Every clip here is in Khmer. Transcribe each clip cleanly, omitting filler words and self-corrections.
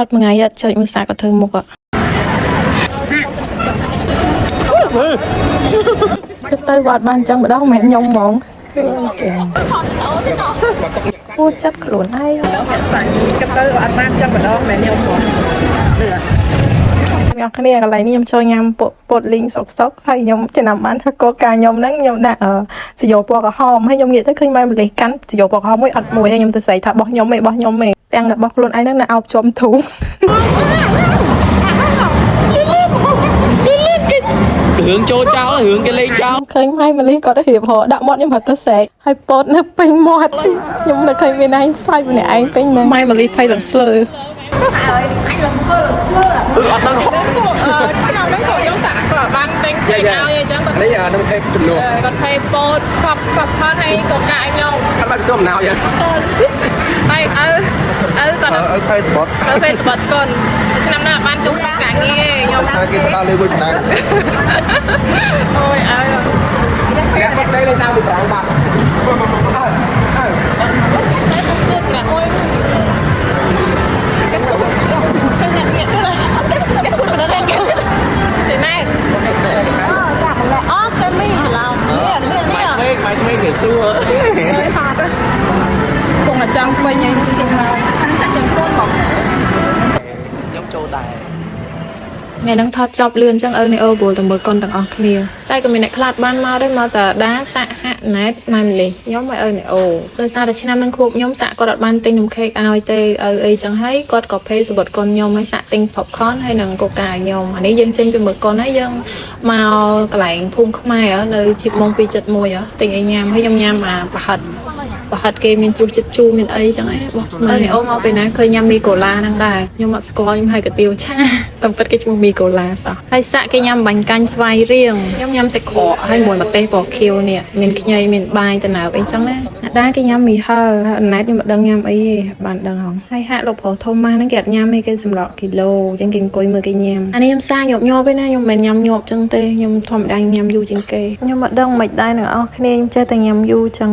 ថតមួយថ្ងៃអត់ចុចមួយសាកក៏ធ្វើមុខអត់គិតទៅបើអត់បានអញ្ចឹងម្ដងមិនមែនខ្ញុំហ្មងចឹងពូចិត្តខ្លួនឯង គិតទៅអត់បានចឹងម្ដងមិនខ្ញុំហ្មង អ្នកគ្នាកន្លែងនេះខ្ញុំចូលញ៉ាំពោពោតលីងសុកសុកហើយខ្ញុំចំណាំបានថាកូកាខ្ញុំហ្នឹងខ្ញុំដាក់សយោពណ៌ក្រហមហើយខ្ញុំងាកទៅឃើញម៉ែម្លេះកាន់សយោពណ៌ក្រហមមួយអត់មួយហើយខ្ញុំទៅស្រីថារបស់ខ្ញុំឯងរបស់ខ្ញុំឯងទាំងរបស់ខ្លួនឯងហ្នឹងនៅអោបជាប់ធូ រឿងចូលចោលរឿងគេលេងចោល ឃើញម៉ែម្លេះគាត់រៀបរកដាក់មាត់ខ្ញុំរត់ទៅស្រែកហើយពោតនៅពេញមាត់ខ្ញុំនៅឃើញមានឯងផ្សាយម្នាក់ឯងពេញហ្នឹងម៉ែម្លេះភ័យឡើងស្លើ គឺអត់ដឹង ខ្ញុំហ្នឹងក៏ខ្ញុំសាក់ក៏បានទិញខេកឲ្យអញ្ចឹងគាត់ នេះអានឹងខេកជំនួស គាត់ភេពោតផប់ផប់ផនហើយកកាឲ្យខ្ញុំ អត់បានទទួលអំណោយយ៉ាង ហើយឪឪគាត់ អើផេសបត ទៅពេលសបត់កូនឆ្នាំណាបានចូលការងារខ្ញុំ តែគេទៅដល់លេងមួយប៉ុណ្ណា អូយឪ អ្នកគាត់លេងតាមពីប្រាំងបាត់ គួតអ្នកមួយគេគួតអ្នកនេះគេគួតបណ្ដឹងគេសេណែចាម្នាក់អត់សេមីច្រឡំនេះនេះនេះ ក្មេងម៉ែក្មេងគេសួរ គង់តែចង់ពេញអីសៀងមកចាក់ចំពោះមក ខ្ញុំចូលដែរ ថ្ងៃហ្នឹងថតចប់លឿនចឹងឪនេះអូបួលទៅមើលកុនទាំងអស់គ្នាតែក៏មានអ្នកខ្លះបានមកដែរមកតាដាសាក់ហាក់ណែតម៉ែម្លេះខ្ញុំឲ្យឪនេះអូដោយសារតែឆ្នាំហ្នឹងខួបខ្ញុំសាក់គាត់អត់បានទិញនំខេកឲ្យទេឪអីចឹងហើយគាត់ក៏ភេសបុតកុនខ្ញុំឲ្យសាក់ទិញ popcorn ហើយនិងកូកាឲ្យខ្ញុំអានេះយើងចេញពីមើលកុនហើយយើងមកកន្លែងភូមិខ្មែរនៅជីបម៉ុង271ហ៎ទិញអីញ៉ាំហើយខ្ញុំញ៉ាំអាប្រហិត ប្រហិតគេមានជ្រសជាតិជូរមានអីចឹងឯងបោះអើនេះអូមកពេលណាឃើញញ៉ាំមីកូឡាហ្នឹងដែរខ្ញុំអត់ស្គាល់ខ្ញុំហៅកាទៀវឆាតាមពិតគេឈ្មោះមីកូឡាសោះហើយសាក់គេញ៉ាំបាញ់កាញ់ស្វាយរៀងខ្ញុំញ៉ាំសាច់ក្រកហើយមួយម្ទេសពណ៌ខៀវនេះមានខ្ញីមានបាយតំណើបអីចឹងណាអាដាគេញ៉ាំមីហិលហើយអណែតខ្ញុំមិនដឹងញ៉ាំអីទេបានដឹងហងហើយហាក់លោកប្រុសធំមកហ្នឹងគេអត់ញ៉ាំទេគេសម្លក់គីឡូចឹងគេអង្គុយមើលគេញ៉ាំអានេះខ្ញុំសាញាប់ញាប់ឯណាខ្ញុំមិនមែនញ៉ាំញាប់ចឹងទេខ្ញុំធម្មតាញ៉ាំយូរជាងគេខ្ញុំមិនដឹងមិនដែរអ្នកនរគ្នាខ្ញុំចេះតែញ៉ាំយូរចឹង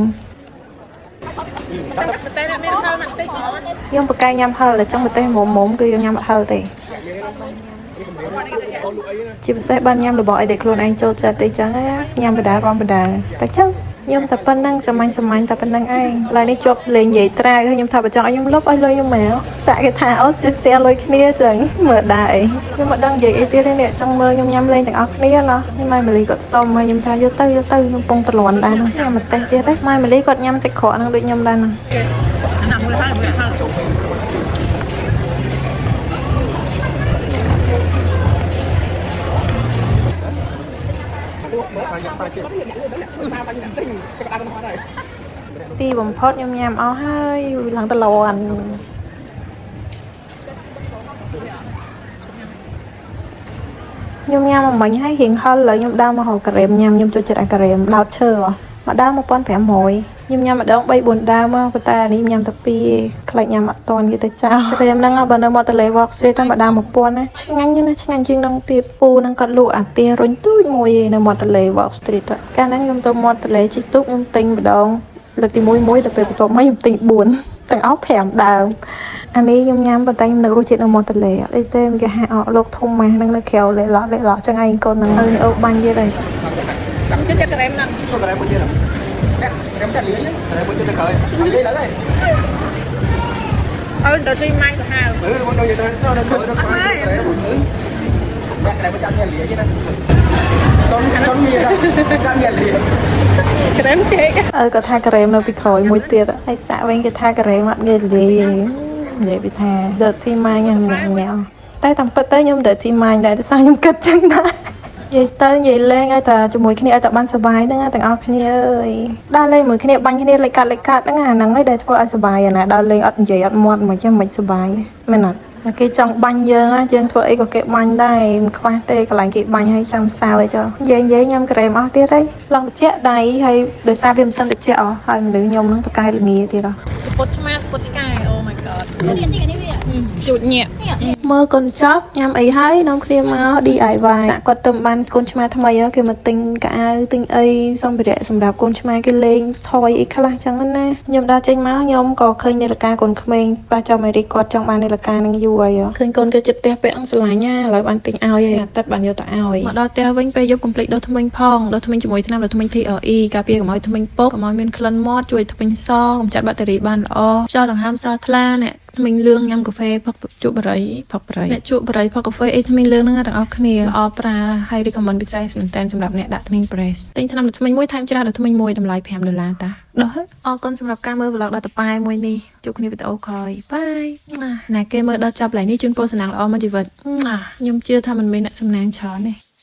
ខ្ញុំបកកាយញ៉ាំហឹរតែចង់ម្ទេសមុំមុំគឺយើងញ៉ាំអត់ហឹរទេជាពិសេសបានញ៉ាំរបស់អីដែលខ្លួនឯងចូលចិត្តទេចឹងណាញ៉ាំបដារំបដាតែចឹងខ្ញុំតែប៉ុណ្្នឹងសាមញ្ញសាមញ្ញតែប៉ុណ្្នឹងឯងឡើយនេះជាប់សលេងនិយាយត្រាវហើយខ្ញុំថាបើចង់ឲ្យខ្ញុំលុបឲ្យលុយខ្ញុំមកសាក់គេថាអូសៀលុយគ្នាចឹងមើលដែរអីខ្ញុំមិនដឹងនិយាយអីទៀតទេនេះចង់មើលខ្ញុំញ៉ាំលេងទាំងអស់គ្នាណោះខ្ញុំម៉ែម៉ាលីគាត់សុំហើយខ្ញុំថាយកទៅយកទៅខ្ញុំពងតលន់ដែរណាញ៉ាំម្ទេសទៀតទេម៉ែម៉ាលីគាត់ញ៉ាំសាច់ក្រកហ្នឹងដូចខ្ញុំដែរណា ទីបំផុតខ្ញុំញ៉ាំអស់ហើយឡើងតលន់ខ្ញុំញ៉ាំអំបញ្ញហើយរៀងហិលឡើយខ្ញុំដើរមករកការ៉េមញ៉ាំខ្ញុំចូលចិត្តអាការ៉េមដោតឈើហ៎មកដើម1500ខ្ញុំញ៉ាំម្ដង3 4ដើមមកប៉ុន្តែអានេះញ៉ាំតែ2ឯងខ្លាចញ៉ាំអត់តាន់គេទៅចោលការ៉េមហ្នឹងបើនៅមាត់ទន្លេ Walk Street តែម្ដង1000ណាឆ្ងាញ់ណាស់ឆ្ងាញ់ជាងដងទៀតពូហ្នឹងគាត់លក់អាទារុញទូចមួយឯងនៅមាត់ទន្លេ Walk Street កាលហ្នឹងខ្ញុំទៅមាត់ទន្លេជិះទូកខ្ញុំទិញម្ដង លើកទី1មួយដល់ពេលបន្ទាប់មកខ្ញុំទិញ4ទាំងអស់5ដើមអានេះខ្ញុំញ៉ាំប៉ុន្តែខ្ញុំនឹករសជាតិនៅមាត់ទន្លេអត់អីទេមានគេហាក់អកលោកធំម៉ាស់ហ្នឹងនៅក្រៅលេឡលេឡចឹងឯងកូនហ្នឹងអើនេះអូបាញ់ទៀតហើយ ខ្ញុំចិត្តការ៉េមហ្នឹង ចូលក្រែមួយទៀតអ្នកក្រែមចាត់លឿនក្រែមួយទៀតទៅក្រោយលឿនឡើយ ឪដល់ទីម៉ាញ់សាហាវ អឺមកដល់ទៅដល់ក្រោយដល់ក្រោយក្រែមួយអ្នកក្រែមួយចាត់លឿនទេណាតនតននេះចាត់លឿន ក្រែមចេក អើគាត់ថាការ៉េមនៅពីក្រោយមួយទៀតហើយសាក់វិញគេថាការ៉េមអត់ងាយលាយនិយាយពីថា dirty mind ហ្នឹងញ៉ាំញ៉ាំតែតាមពិតទៅខ្ញុំ dirty mind ដែរដោយសារខ្ញុំគិតចឹងដែរនិយាយទៅនិយាយលេងឲ្យតែជាមួយគ្នាឲ្យតែបានសប្បាយហ្នឹងណាទាំងអស់គ្នាអើយដើរលេងមួយគ្នាបាញ់គ្នាលេចកាត់លេចកាត់ហ្នឹងអាហ្នឹងឯងដែលធ្វើឲ្យសប្បាយអាណាដើរលេងអត់និយាយអត់មាត់មិនចឹងមិនសប្បាយមែនអត់តែគេចង់បាញ់យើងណាយើងធ្វើអីក៏គេបាញ់ដែរមិនខ្វះទេកន្លែងគេបាញ់ឲ្យចាំសើអីចុះនិយាយនិយាយញ៉ាំក្រែមអស់ទៀតហើយឡើងត្រជាក់ដៃហើយដោយសារវាមិនសិនត្រជាក់អស់ហើយមនុស្សខ្ញុំហ្នឹងតកែល្ងាទៀតហ៎ ពុតឆ្មាពុតឆ្កែ Oh my God. នេះនេះនេះវា ជូតញាក់មើលកូនចប់ញ៉ាំអីហើយនាំគ្នាមក DIY សាក់គាត់ទៅបានកូនឆ្មាថ្មីហ៎គេមកទិញកៅអៅទិញអីសម្ភារៈសម្រាប់កូនឆ្មាគេលេងថយអីខ្លះចឹងណាខ្ញុំដើរចេញមកខ្ញុំក៏ឃើញនាឡិកាកូនក្មេងប៉ាចាំមេរីគាត់ចង់បាននាឡិកានឹងយូរហើយហ៎ឃើញកូនគេចិត្តផ្ទះពាក់អង្គស្រឡាញ់ណាឥឡូវបានទិញឲ្យហើយអាទិត្យបានយកទៅឲ្យមកដល់ផ្ទះវិញពេលយប់កុំភ្លេចដុសធ្មេញផងដុសធ្មេញជាមួយថ្នាំដុសធ្មេញ TRE ការពារកុំឲ្យធ្មេញពុកកុំឲ្យមានក្លិនមាត់ជួយធ្មេញសកម្ចាត់បាក់តេរីបានល្អខ្យល់ដង្ហើមស្រស់ថ្លាអ្នកធ្មេញលឿងញ៉ាំកាហ្វេផឹកជក់បារីផឹកបារីអ្នកជក់បារីផឹកកាហ្វេអីធ្មេញលឿងហ្នឹងទាំងអស់គ្នាល្អប្រើហើយ recommend ពិសេសមែនតើសម្រាប់អ្នកដាក់ធ្មេញ press ទិញថ្នាំដុសធ្មេញមួយថែមច្រាសដុសធ្មេញមួយតម្លៃ5ដុល្លារតាដោះអរគុណសម្រាប់ការមើល vlog ដ៏តប៉ែមួយនេះជួបគ្នាវីដេអូក្រោយ bye ណាគេមើលដល់ចប់កន្លែងនេះជូនពរសំណាងល្អមួយជីវិតខ្ញុំជឿថាមិនមានអ្នកសំណាងច្រើនទេ។